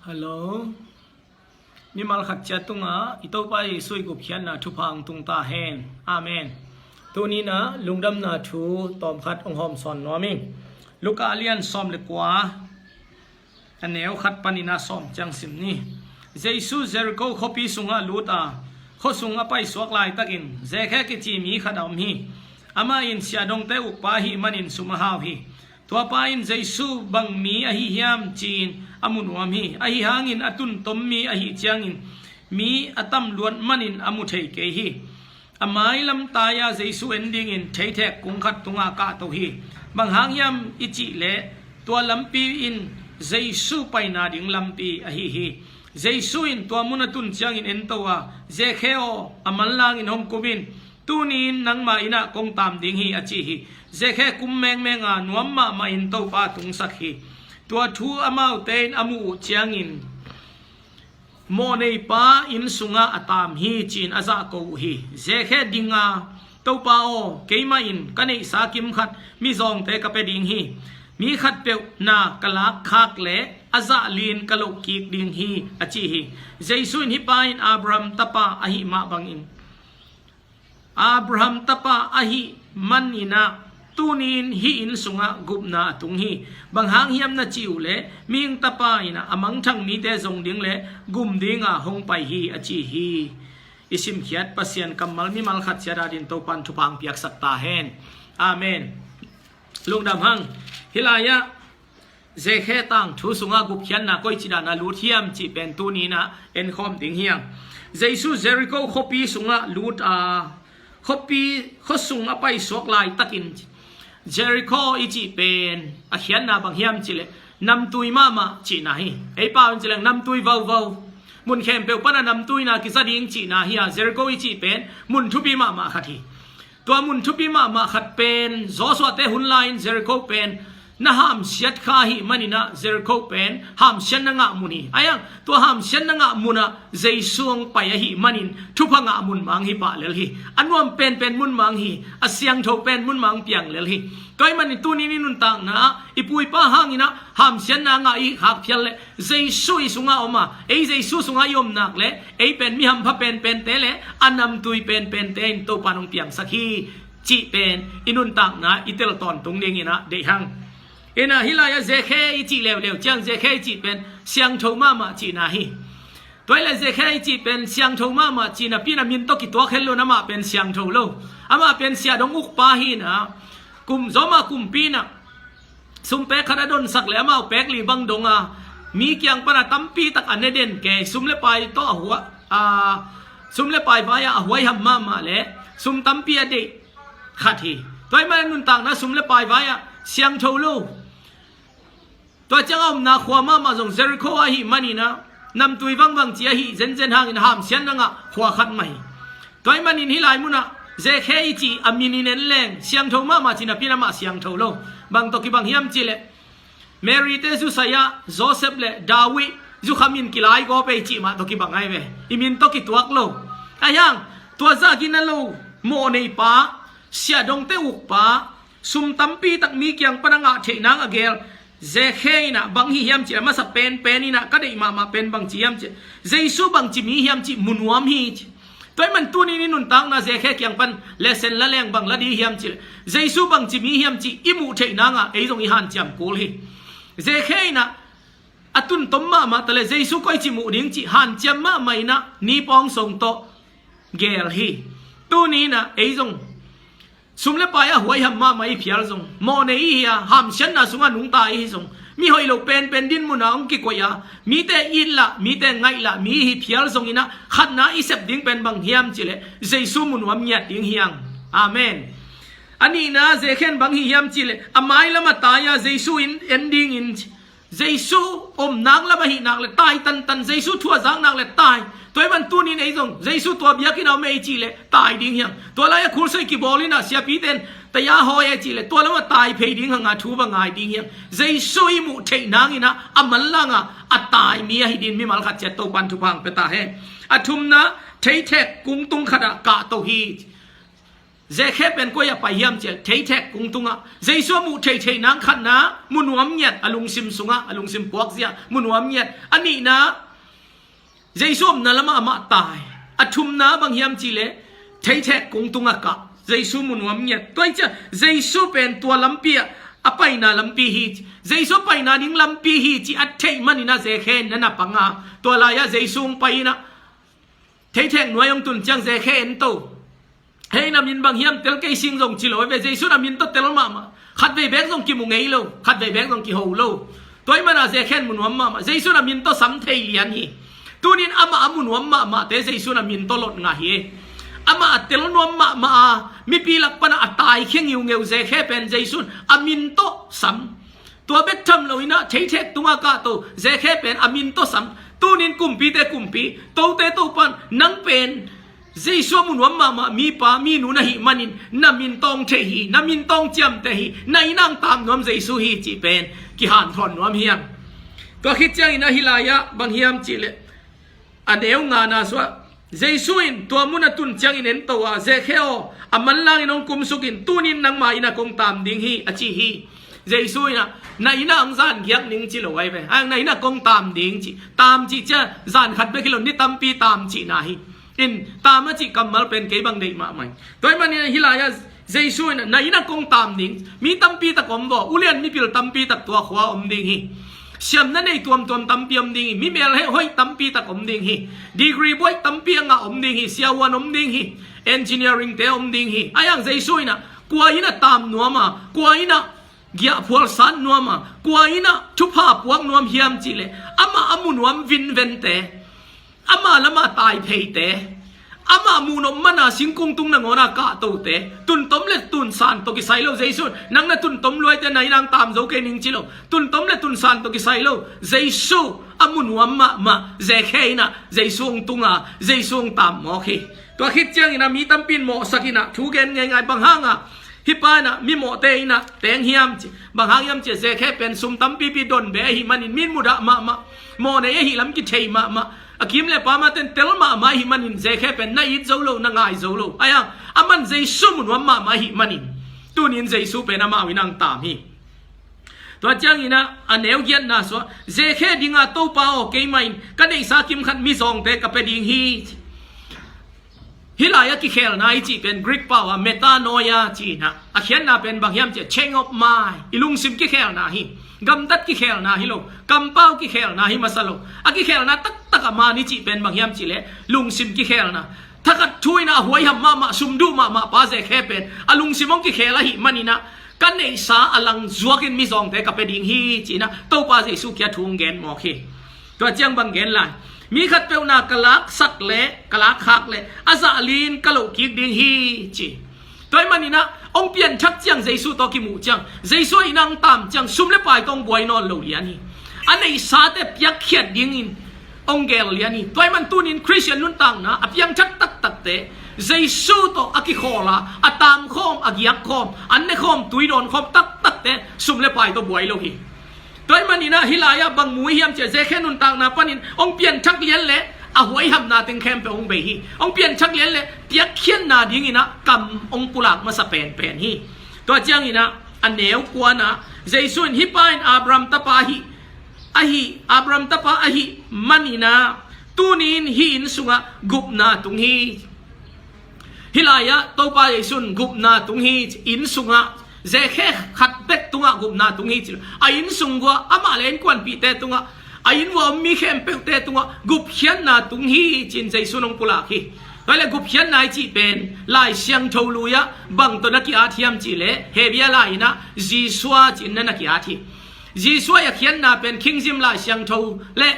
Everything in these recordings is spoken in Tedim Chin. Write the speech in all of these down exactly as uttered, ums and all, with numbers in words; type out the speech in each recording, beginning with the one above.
Hello. Mimal khat ciat tungah i Topa Jesuh i gupkhiatna thupha hong tung ta hen. Amen. Tuni-in ah lungdamna thu tawmkhat hong hawmsawn nuam ing. Luka a lian sawm le kua, a neu khat panin ah sawm ciang sim ni. Jesuh Jericho khuapi sungah lut a, khua sung a paisuak laitakin Zekhe kici mi khat a om hi. Amah in siahdongte ukpa ahih manin sum a hau hi. Tua pa in Jesuh bang mi ahi hiam ci-in a mu nuam hi. Ahi hangin a tuntom mi ahih ciangin mi a tam luat manin a mu thei kei hi. A mailam tai-a Jesuh en dingin theithek kung khat tungah kahto hi. Bang hang hiam i cih leh tua lampi in Jesuh paina ding lampi ahi hi. Jesuh in tua mun a tun ciangin ento a, Zekhe aw, a manlangin hong kum in, tuni-in nangma inn ah kong taam ding hi, a ci hi. Zekhe kum mengmeng a, nuam mahmahin Topa tungsak hi. Tua thu amaute in a muh uh ciangin mawhneipa inn sungah a taam hi ci-in a zahko uh hi. Zekhe ding a, Topa aw, keimah in ka neihsa kim khat mizawngte ka pia ding hi. Mi khatpeuh na ka lakkhak leh a zah li-in ka loh kik ding hi, a ci hi. Jesuh in, hih pa in Abraham tapa ahih mah bangin, Abraham tapa ahih manin ah tuni-in hih inn sungah gupna a tung hi. Bang hang hiam na cih uh leh mihing tapa in ah a mangthang mite zong ding le gum dinga hong pai hi, a ci hi. I simkhiat Pasian kammal mimal khat ciat adingin Topa'n thupha hong piaksak ta hen. Amen. Lungdam hang. Hih lai-ah Zekhe tangthu sungah gupkhiatna koici dan a lut hiam cih pen tuni-in ah enkhawm ding hi hang. Jesuh Jericho khuapi sungah lut a, khuapi, khua sung a paisuak laitakin, Jericho i cih pen a khiatna bang hiam cih leh namtui mahmah cihna hi. Ei pau in cih leng namtui vauvau, mun khempeuh pan a namtuina kiza ding cihna hi a, Jericho i cih pen mun thupi mahmah khat hi. Tua mun thupi mahmah khat pen Joshua-te hun lai-in Jericho pen na hamsiat kha ahih manin ah Jericho pen hamsiatna ngah mun hi. Ahi hang tua hamsiatna ngah munah Jesuh hong pai ahih manin thupha ngah mun mah hong hi pah lel hi. A nuam penpen mun mah hong hi, a siangtho pen mun mah hong piang lel hi. Tua ahih manin tuni-in i nuntakna ah i pu i pa hangin ah hamsiatna ngah i khak phial leh Jesuh i sungah om a, ei Jesuh sungah i om nak leh ei pen mi hampha penpente le a namtui penpente in Topa'n hong piangsak hi cih pen i nuntakna i tel tawntung dingin ah deih hang. Ina hih lai-ah Zekhe i cih leuleu ciang Zekhe i cih pen siangtho mahmah cihna hi. Tua hi leh Zekhe i cih pen siangtho mahmah cihna pi-in a min tawh kituak het lo-in amah pen siangtho lo. Amah pen siahdong ukpa hi-in ah kum zawma kumpi-in ah sum pek khat a donsak leh amau pek li bang dong a, mi kiang pan a tampi tak a ne den kei, sum le pai tawh a hua, a, sum le pai vai-ah a huaiham mahmah le sum tampi a deih khat hi. Tua ahih manin nuntakna sum le pai vai-ah siangtho lo. Tua ciang a omna khua mahmah zong Jericho ahih manin ah namtui vangvang ci ahih zenzen hangin hamsiatna ngah khua khat mah hi. Tua ahih manin hih lai munah Zekhe i cih a min i en leng siangtho mahmah cihna pi-in amah siangtho lo. Bang tawh kibang hiam cih leh Mary-te zusai-ah Joseph le David zukham in kilai gawp ei cih mah tawh kibang ahi ve. I min tawh kituak lo. Ahi hang tua zah gina lo, mawhneipa, siahdongte ukpa, sum tampi tak mi kiang pan a ngah theih nang a geel Zekhe in ah bang hi hiam cih leh a masa penpen in ah ka deih mahmah pen bang ci hiam cih leh Jesuh bangci mi hiam cih mu nuam hi ci. Tua ahih manin tuni-in i nuntakna Zekhe kiang pan lesson la leng bang la ding hiam cih leh Jesuh bangci mi hiam cih i muh theih nang a ei zong i hanciam kul hi. Zekhe in ah a tuntom mahmah ta leh Jesuh koici muh ding cih hanciam mahmah in ah ni pawng song tawh geel hi. Tuni-in ah ei zong sum le pai a huaiham mahmah i phial zong, mawhnei i hi a, hamsiatna sungah nungta i hi zong, mi hoih lo penpen din munah hong kikoih a, mite it lah, mite ngaih lah mi i hi phial zongin ah khatna i sep ding pen bang hiam cih leh Jesuh mu nuam ngiat ding hi hang. Amen. A nihna Zekhe in bang hi hiam cih leh a mailam a tai-a Jesuh in en dingin Jesuh om nak lam ahih nak leh tai tantan, Jesuh thu a zak nak leh tai. Tua ahih manin tuni-in ei zong Jesuh tua biakinn ah om ei cih leh tai ding hi hang. Tua lai-ah khulsoi kibawl in ah siapite in taya hawi ei cih leh tua lamah tai phei ding hang a, thu va ngai ding hi hang. Jesuh i muh theih nangin ah a manlang a a tai mi ahi dingin mimal khat ciat Topa'n thupha hong pia ta hen. A thumna, theithek kung tung khat ah kahto hi. Zekhe pen koi ah pai hiam cih leh theithek kung tungah Jesu a muh theithei nang khatna mu nuam ngiat, a lungsim sungah, a lungsim puakzia mu nuam ngiat. A nihna, Jesu omna lamah amah tai. A thumna bang hiam cih leh theithek kung tungah kah, Jesu mu nuam ngiat. Tua hi ciah Jesu pen tua lampi ah a paina lampi hi. Jesu a paina ding lampi hi cih a theih manin ah Zekhe in na na pang a, tua lai-ah Jesu hong pai in ah theithek nuai hong tun ciang Zekhe en to. Hei, na min bang hiam, tel kei sing zong ci lo hi ve. Jesu in a min tawh tel mahmah. Khatvei beek zong kimu ngei lo, khatvei beek zong kiho lo. Tua ahih manin ah Zekhe in mu nuam mahmah. Jesu in a min tawh sam thei lian hi. Tunin amah a mu nuam mahmahte Jesu in a min tawh lot ngah hi. Amah a tel nuam mahmah a, mipi lak pan ah a taikhia ngiungeu Zekhe pen Jesu in a min tawh sam. Tua bek tham lo in ah theithek tungah kah to, Zekhe pen a min tawh sam. Tunin kumpite kumpi, tote Topa, nang pen Jesu a mu nuam mahmah mipa minu na hih manin na min tawh hong thei hi, na min tawh hong ciamteh hi, na inn ah hong taam nuam Jesu hi cih pen kihanthawn nuam hi hang. Tua khit ciangin ah hih lai-ah bang hiam cih leh a neu ngana sungah Jesu in tua mun a tun ciangin en to a, Zekhe aw, a manlangin hong kumsuk in, tunin nangma inn ah kong taam ding hi, a ci hi. Jesu in ah na inn ah hong zan giak ning ci lo ahi ve. A, na inn ah kong taam ding ci. Taam cih ciang zan khat bek hi lo, ni tampi taam cihna hi. In, taam a cih kammal pen kei bang deih mahmah hi. Tua ahih manin ah hih lai-ah Jesu in ah na inn ah kong taam ding. Mi tampi tak om vaw, ulian mipil tampi tak tua khua om ding hi. Siamna nei tuamtuam tampi om ding hi. Mi mel hoih tampi tak om ding hi. Degree buai tampi a ngah om ding hi. Siavuan om ding hi. Engineering te om ding hi. Ahi hang Jesu in ah kua inn ah taam nuam a, kua inn ah giahphual san nuam a, kua inn ah thupha puak nuam hiam cih leh amah a mu nuam vinvente, amah lamah tai pheite, amah muh nop man a singkung tung nangawn a kah tote, tuntom le tunsan tawh kisai lo. Jesu in nang na tuntom luaite na inn ah hong taam zo kei ning ci lo. Tuntom le tunsan tawh kisai lo. Jesu a mu nuam mahmah Zekhe in ah Jesu hong tung a, Jesu hong taam mawk hi. Tua khit ciangin ah mi tampi in mawhsak in ah thu gen ngeingai, bang hang a hih pa in ah mi mawhte inn ah teng hiam ci. Bang hang hiam cih leh Zekhe pen sum tampipi don be ahih manin mi in mudah mahmah, mawhnei ahih lam kithei mahmah. A kim le pam a ten tel mahmah ahih manin Zekhe pen na it zo lo, na ngai zo lo. Ahi hang aman Jesu mu nuam mahmah ahih manin tunin Jesu pen amau inn ah hong taam hi. Tua ciangin ah a neu giatna sungah, Zekhe ding a, Topa aw, keimah in ka neihsa kim khat mizawngte ka pia ding hi. Hih lai-ah kikhelna i cih pen Greek pau ah metanoia ci-in ah, a khiatna pen bang hiam cih leh change of mind, i lungsim kikhelna hi. Gamtat kikhelna hi lo, kampau kikhelna hi masa lo. A kikhelna taktak a man i cih pen bang hiam cih leh lungsim kikhelna. Thakhat thu in ah a huaiham mahmah, sum duh mahmah pa Zekhe pen a lungsim hong kikhel ahih manin ah, ka neihsa a lang zuakin mizawngte ka pia ding hi ci-in ah Topa Jesu kiang thu hong gen mawk hi. Tua ciang bang gen lai? Mi khatpeuh na ka laksak leh, ka lakkhak leh a zah li-in ka loh kik ding hi ci. Tua ahih manin ah hong pianthak ciang, Jesu tawh kimuh ciang, Jesu a inn ah hong taam ciang sum le pai tawh hong buai nawn lo lian hi. A neihsate piakkhiat dingin hong geel lian hi. Tua ahih man tunin Khristian nuntakna a piangthak taktakte Jesu tawh a kikhawl a, a taamkhawm, a giakkhawm, an nekhawm, tui dawnkhawm taktakte sum le pai tawh buai lo hi. Tua ahih manin ah hih lai-ah bang mu i hiam cih leh Zekhe nuntakna panin hong pianthak lian leh a huaihamna teng khempeuh hong bei hi. Hong pianthak lian leh piakkhiatna dingin ah kam hong pulak masa penpen hi. Tua ciangin ah a neu kuana, Jesu in, hih pa in Abraham tapa ahi, ahi, Abraham tapa ahih manin ah tunin hih inn sungah gupna tung hi. Hih lai-ah Topa Jesu in gupna tung hi, inn sungah, Zekhe khat bek tungah gupna tung hi ci lo. A inn sung uah, amah le innkuanpihte tungah, a inn uah om mi khempeuhte tungah gupkhiatna tung hi ci-in Jesu in hong pulak hi. Tua leh gupkhiatna i cih pen Lai Siangtho lui-ah bang tawh na ki-at hiam cih leh, Hebru lai-in ah Jishua ci-in na na ki-at hi. Jishua i a khiatna pen King James Lai Siangtho le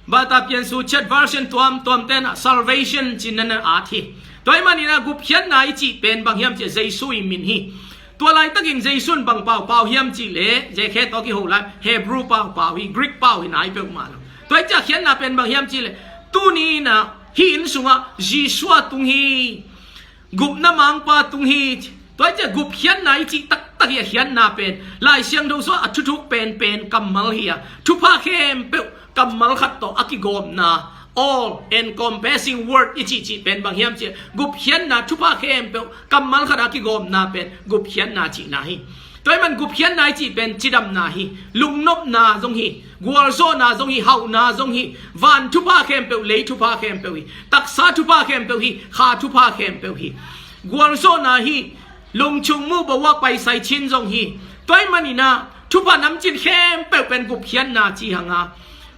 Bata Pian Su Chet version tuamtuamte in ah salvation ci-in na na at hi. Tua ahih manin ah gupkhiatna i cih pen bang hiam cih leh Jesu i min hi. Tua laitakin Jesu in bang pau pau hiam cih leh, Zekhe tawh kiho lai, Hebru pau pau hi, Greek pau hi nai peuhmah lo. Tua ahih ciang khiatna pen bang hiam cih leh, tuni-in ah hih inn sungah Jishua tung hi. Gupna mangpa tung hi. Tua ahih ciang gupkhiatna i cih taktak i a khiatna pen Lai Siangtho sungah a thuthuk penpen kammal hi a, thupha khempeuh kammal khat tawh a kigawmna all encompassing word i cihcih pen bang hiam cih leh gupkhiatna thupha khempeuh kammal khat a kigawmna pen gupkhiatna cihna hi. Tua ahih man gupkhiatna i cih pen cidamna hi, lungnopna zong hi, gualzawhna zong hi, hauhna zong hi, van thupha khempeuh, lei thupha khempeuh hi, taksa thupha khempeuh hi, kha thupha khempeuh hi. Gualzawhna hi, lungchung muh bawh a paisai cin zong hi. Tua ahih manin ah thupha namcin khempeuh pen gupkhiatna ci hang a,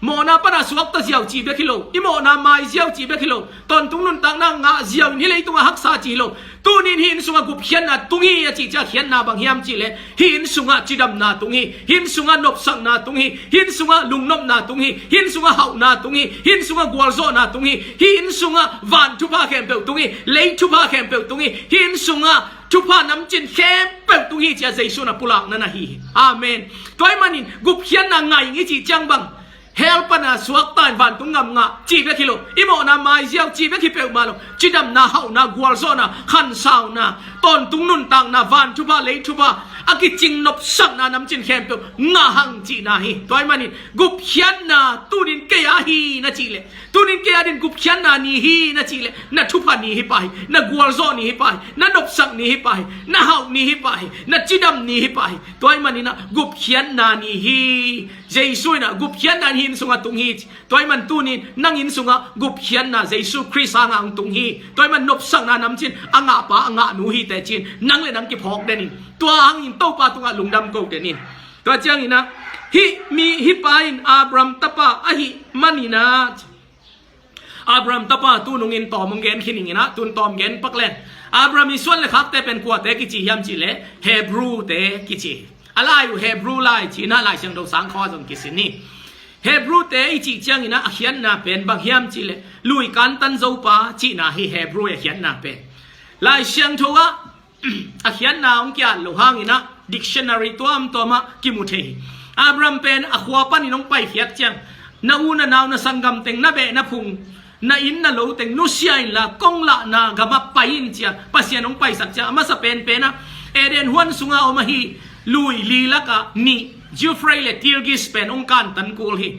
mawhna pana suakta ziau cih bek hi lo, i mawhna mai ziau cih bek hi lo, tawntung nuntakna ngah ziau in hih leitungah haksa cih hi lo. Tuni in hih inn sungah gupkhiatna tung hi a cih ciang khiatna bang hiam cih leh hih inn sungah cidamna tung hi, hih inn sungah nopsakna tung hi, hih inn sungah lungnopna tung hi, hih inn sungah hauhna tung hi, hih inn sungah gualzawhna tung hi, hih inn sungah van thupha khempeuh tung hi, lei thupha khempeuh tung hi, hih inn sungah thupha namcin khempeuh tung hi ci-a Jesu in a pulakna na hi hi. Amen. Tua ahih manin gupkhiatna ngai ing i cih ciang bang, hell pana suakta in vantung gam ngah cih bek hi lo, i mawhna mai ziau cih bek hi peuhmah lo, cidamna, hauhna, gualzawhna, khansauna, tawntung nuntakna, van thupha, lei thupha, a kicing nopsakna namcin khempeuh ngah hang cihna hi. Tua ahih manin gupkhiatna tuni in kei a hi na cih leh, tuni in kei a dingin gupkhiatna ni hi na cih leh, na thupha ni hi pah hi, na gualzawh ni hi pah hi, na nopsak ni hi pah hi, na hauh ni hi pah hi, na cidam ni hi pah hi. Tua ahih manin ah gupkhiatna ni hi. Jesu in ah gupkhiatna in hih inn sungah tung hi ci. Tua ahih man tuni in nang inn sungah gupkhiatna Jesu Khrist hangah hong tung hi. Tua ahih man nopsakna namcin a ngahpa a ngahnu hi teh ci-in nang le nang kiphawk den in. Tua hangin Topa tungah lungdam ko den in. Tua ciangin ah hih mi, hih pa in Abraham tapa ahih manin ah, Abraham tapa tu nungin tawm hong gen khin ing in ah, tun tawm gen pak leng. Abraham i suan le khakte pen kuate kici hiam cih leh Hebru-te kici. A lai uh Hebru lai ci-in ah Lai Siangtho sangkhawng ah zong kisin hi. Hebru-te i cih ciangin ah a khiatna pen bang hiam cih leh lui kantan zopa cihna hi. Hebru a khiatna pen Lai Siangtho ah a khiatna hong ki-at loh hangin ah dictionary tuamtuam ah kimu thei hi. Abraham pen a khua panin hong paikhiat ciang, na u na nau na sanggam teng, na beh na phung, na inn na lo teng nusia inla, kong lahna gamah pai in ci-a Pasian hong paisak ciang, a masa penpen ah Eden huan sungah om ahi lui li lakah nih, Euphrates le Tigris pen hong kantan kul hi.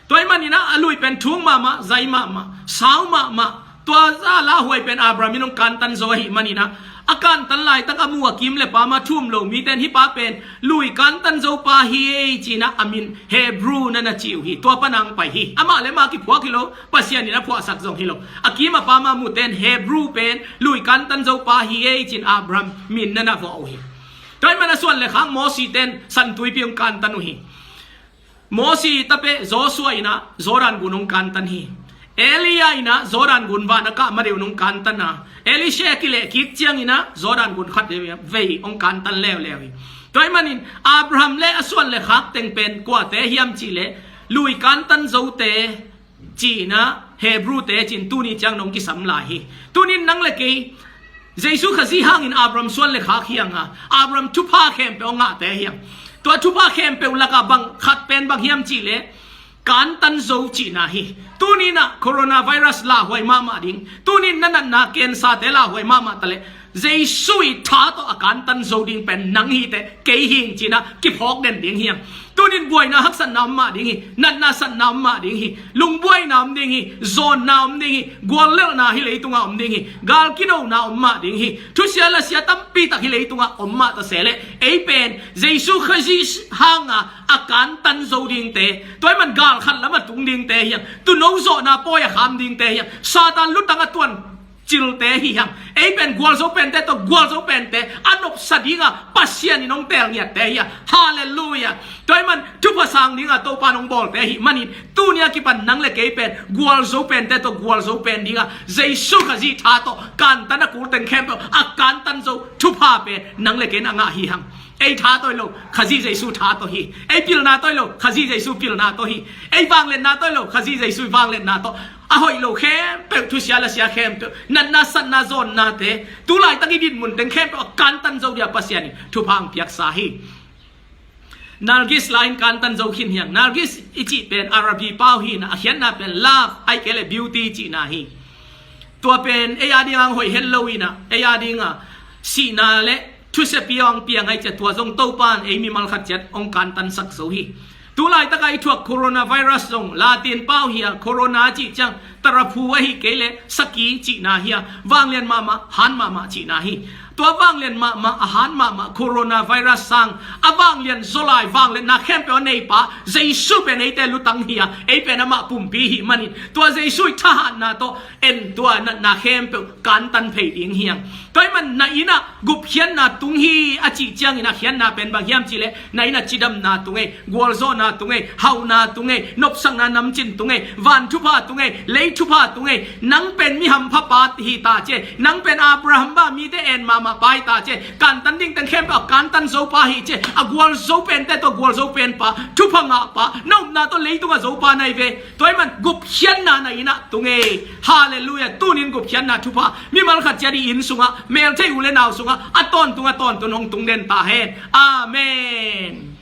Tua ahih manin ah a lui pen thung mahmah, zai mahmah, sau mahmah. Tua zah lauhuai pen Abraham in hong kantan zo ahih manin ah, a kantan laitak a mu a kim le pam a thu um lo mite in hih pa pen lui kantan zopa hi ei ci-in ah a min Hebru na na ci uh hi. Tua pan a hong pai hi. Amah le amah kiphuak hi lo, Pasian in a phuahsak zong hi lo. A kim a pam a mute in Hebru pen lui kantan zopa hi ei ci-in Abraham min na na vawh uh hi. Tua ahih man a suan le khak Mosite in San Tuipi hong kantan uh hi. Mosi tapeh Joshua in ah Jordan gun hong kantan hi. Elijah in ah Jordan gun van a kah ma deuh hong kantan a, Elisha kileh kik ciangin ah Jordan gun khat vei hong kantan leuleu hi. Tua ahih manin Abraham le a suan le khak teng pen kuate hiam cih leh lui kantan zote ci-in ah Hebru-te ci-in tuni ciang nong kisam lai hi. Tuni in nang le kei Jesu Khazih hangin Abraham suan le khak hi hang a, Abraham thupha khempeuh a ngahte hi hang. Tua thupha khempeuh lakah bang khat pen bang hiam cih leh kantan zo cihna hi. Tuni in ah coronavirus lauhuai mahmah ding, tuni in na natna cancer-te lauhuai mahmah ta leh Jesu i tha tawh a kantan zo ding pen nang hi teh kei hi ing ci-in ah kiphawk den ding hi hang. Tuni in buaina haksatna om mah ding hi, natna satna om mah ding hi, lungbuaina om ding hi, zawnna om ding hi, guallelhna hih leitungah om ding hi, gal kinona om mah ding hi, thusia lasia tampi tak hih leitungah om mah ta se leh, ei pen Jesu Khazih hanga a kantan zo dingte, tua ahih man gal khat lam a tung dingte hi hang, tuuno zawhna pawi a kham dingte hi hang, Satan lutang a tuan cilte hi hang. Ei pen gualzo pente tawh gualzo pente, a nopsa dinga Pasian in hong teel ngiatte hi hang. Halleluiah. Tua ahih man thupha sang dinga Topa in hong bawlte ahih manin, tuni a kipan nang le kei pen gualzo pente tawh gualzo pen dinga Jesu Khazih tha tawh kantan a kul teng khempeuh a kantan zo thupha pen nang le kei in a ngah hi hang. Ei tha tawh hi lo, Khazih Jesu tha tawh hi. Ei pilna tawh hi lo, Khazih Jesu pilna tawh hi. Ei vangliatna tawh hi lo, Khazih Jesu vangliatna tawh. A hoih lo khempeuh, thusia lasia khempeuh, natna satna zawnnate, tu laitak i dinmun teng khempeuh a kantan zo dia Pasian in thupha hong piaksa hi. Nargis la in kantan zo khin hi hang. Nargis i cih pen Arabi pau hi in ah, a khiatna pen love, ahih kei leh beauty cihna hi. Tua pen ei a dingah hoih het lo in ah, ei a dingah sihna le thusia piang piang ahih ciang, tua zong Topa in ei mimal khat ciat hong kantansak zo hi. Tu laitaka i thuak coronavirus zong Latin pau hi a, corona cih ciang taraphu ahi kei le saki cihna hi a, vanglian mahmah, han mahmah cihna hi. Tua vanglian mahmah, a han mahmah coronavirus sang a vanglian zawlai vangliatna khempeuh a neipa Jesu pen eite lutang hi a, ei pen amah pumpi hi manin tua Jesu i thahatna tawh en tua natna khempeuh kantan phei ding hi hang. Tua ahih man na innah gupkhiatna tung hi a cih ciangin a khiatna pen bang hiam cihleh na innah cidamna tung ei, gualzawhna tung ei, hauhna tung ei, nopsakna namcin tung ei, van thupha tung ei, lei thupha tung ei. Nang pen mi hampha pa hi ta ci ei, nang pen Abraham bang mite en mahmah pa hi ta ci ei, kantan ding teng khempeuh a kantan zo pa hi ci ei, a gualzo pente tawh gualzo pen pa, thupha ngah pa, na upna tawh leitungah zo pa na hi ve. Tua ahih man gupkhiatna na innah tung ei. Halleluiah. Tunin gupkhiatna thupha mimal khat ciat i inn sungah, melthei u le nau sungah a tawntung a tawntung hong tung den ta hen. Amen.